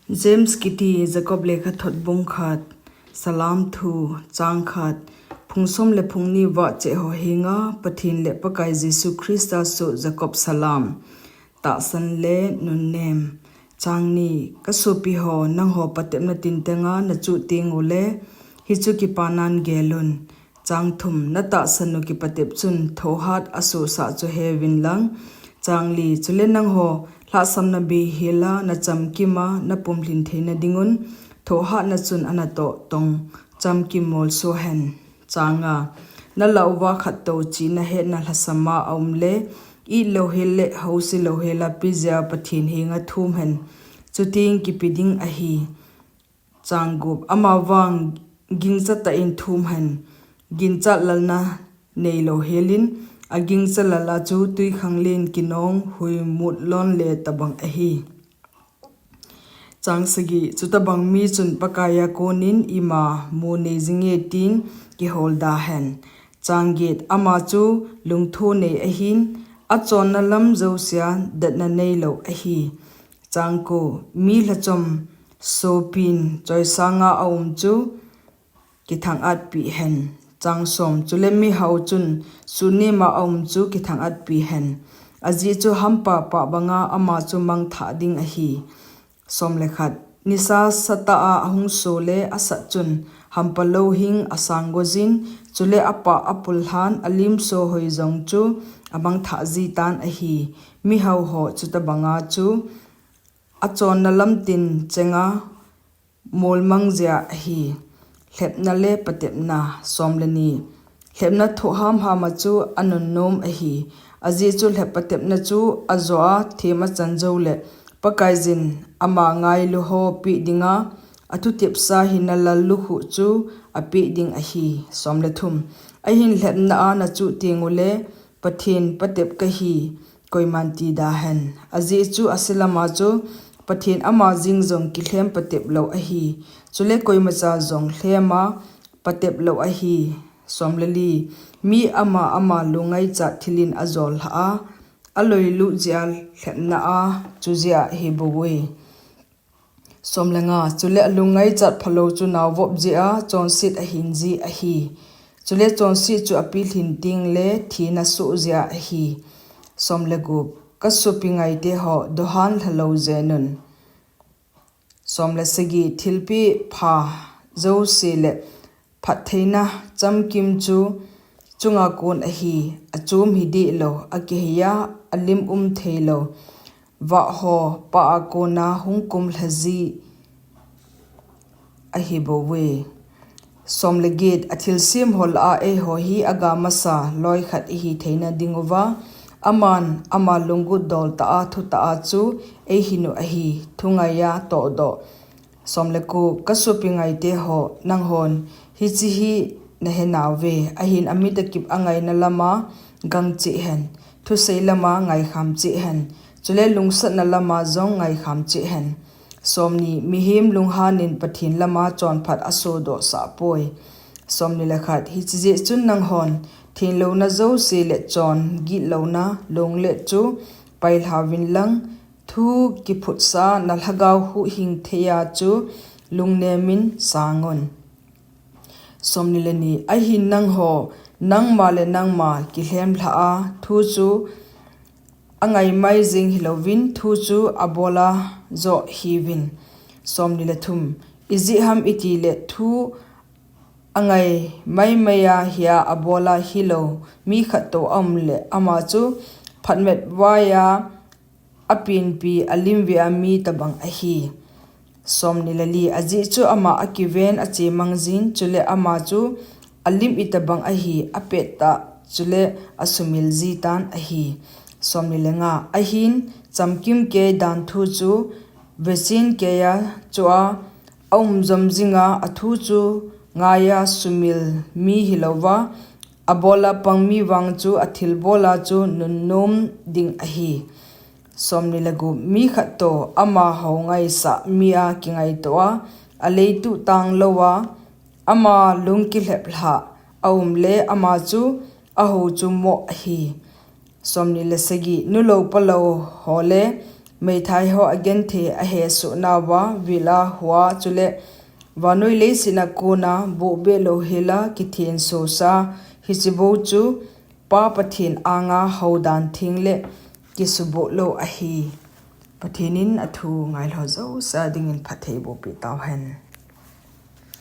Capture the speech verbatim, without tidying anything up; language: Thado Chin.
James kiti Jacob lekhathot bung khat. Salam thu. Chang khat. Phung som le phung ni vahchoi ho henga Pathen le Pakai Jesu Christa soh Jacob salam. Tahsan le nunnem. Chang ni. Ka sopi ho, nangho patepna tintenga nachuh teng uleh, hichu kipanan gelun. Chang thum. Na tahsan u kipatep chun thohhat a sohsah chu heuvin lang. Chang li. Chule nangho lhahsamna beihela nachamkima napumlhin theina dingun, thohhatna chun anatoh tong chamkim molso hen. Chang nga. Na lah uva khattou chihna hetna lhasama aum le, it louhel le housi louhela pejia Pathen henga thum hen. Chuteng kipe ding ahi. Chang gup. Amavang gingchatah in thum hen. Ginchat lalna neilou helin, agingcha lal a chu twikhanglen kinong huimut lon le tabang ahi. Chang sagi. Chutabang mi chun Pakaiya konin ima mu nei jinge tin kiholda hen. Chang get. Ama chu lungtho nei ahin, achonna lam jousea datna neilou ahi. Chang ko. Mi lhachom sopin choisanga aum chu kithangatpi hen. Chang som. Chule mihao chun sunnema aum chu kithangatpi hen. Ajeh chu hampa pah banga ama chu mangthah ding ahi. Som le khat. Nisa satah a ahung so le asat chun hampa louhing asang gojin, chule apah apul lhan alimso hoi jong chu amangthah jitan ahi. Mihao ho chutabanga chu achonna lamtin chenga molmang jia ahi. Lhepna le patepna. Som le ni. Lhepna thoh hamhama chu anunnom ahi. Ajeh chu lhep patepna chu ajoa them achan joule, Pakaiyin ama ngailu ho peh dinga athutepsa hina lallukhuh chu apeh ding ahi. Som le thum. Ahin lhepna a nachuh tengule, Pathen patep kahi, koiman tidahen. Ajeh chu aselama chu Pathen ama jeng jong kilhem patep lou ahi. Chule koimacha jong lhema patep lou ahi. Som le li. Mi ama ama lungngaichat thilin ajol lhah a, aloilut jeh a lhepna a chu jeh ahi bouve. Som le nga. Chule alungngaichat phalou chu naovop jeh a chonset ahin ji ahi. Chule chonset chu apilhin tengle thina soh jeh ahi. Som le gup. Kasopi ngaite ho, dohan lhalou jenun. Som le sagi. Thilpeh pha jouse le phattheina chamkim chu chunga kon ahi. Achom hi dehlou, akiheiya alim um theilou vah ho pah a kona hung kumlha ji ahi bouve. Som le get. Athilsem ho lah a eiho hi aga masa loikhat ihi theina dinguva, aman ama lunggut dol tah a thutah a chu eihinu ahi, thungaiya tohdoh. Som le ko. Kasopi ngaite ho, nanghon hiche hi nahenauve, ahin amit akip angaina lama gang cheh hen, thusei lama ngaikham cheh hen, chule lungsatna lama jong ngaikham cheh hen. Som ni. Mihem lunghanin Pathen lama chonphat asodoh sahpoi. Som ni le khat. Hiche jeh chun nanghon thenlouna jouse le chon gitlouna lunglet chu pailhauvin lang, thu kiphutsa nalhagao huhhing theiya chu lungnemin sangun. Som ni le ni. Ahin nangho, nangma le nangma kilhem lhah a thu chu angaimai jeng hilouvin, thu chu abola joh hiuvin. Som ni le thum. Ijeh ham itile thu angai maimai a hia abola hilou mi khattou aum le, ama chu phatmet vaiya apenpi alimvea mi tobang ahi. Som ni le li. Ajeh chu ama akiven achemangjin, chule ama chu alim itobang ahi, apettah chule asumil jitan ahi. Som ni le nga. Ahin chamkim kei danthu chu vechen keiya chua aumjom jinga athu chu ngaiya sumil mi hilouva, abola pang mi vang chu athilbola chu nunnom ding ahi. Som ni le gup. Mi khattou amahou ngaisah mi a kingaitoa, aleituh tanglouva, ama lung kilheplhah aum le, ama chu ahou chu moh ahi. Som ni le sagi. Nulou palou ho le meithai ho agenthei ahesoh nauva, vil a hua chule vannoi leiset a kona bohbeh louhela kithensosa, hiche bou chu Pa Pathen anga houdan theng le kisuboh lou ahi. Pathen in athu ngailhah jouse dingin phatthei bohpeh tauhen.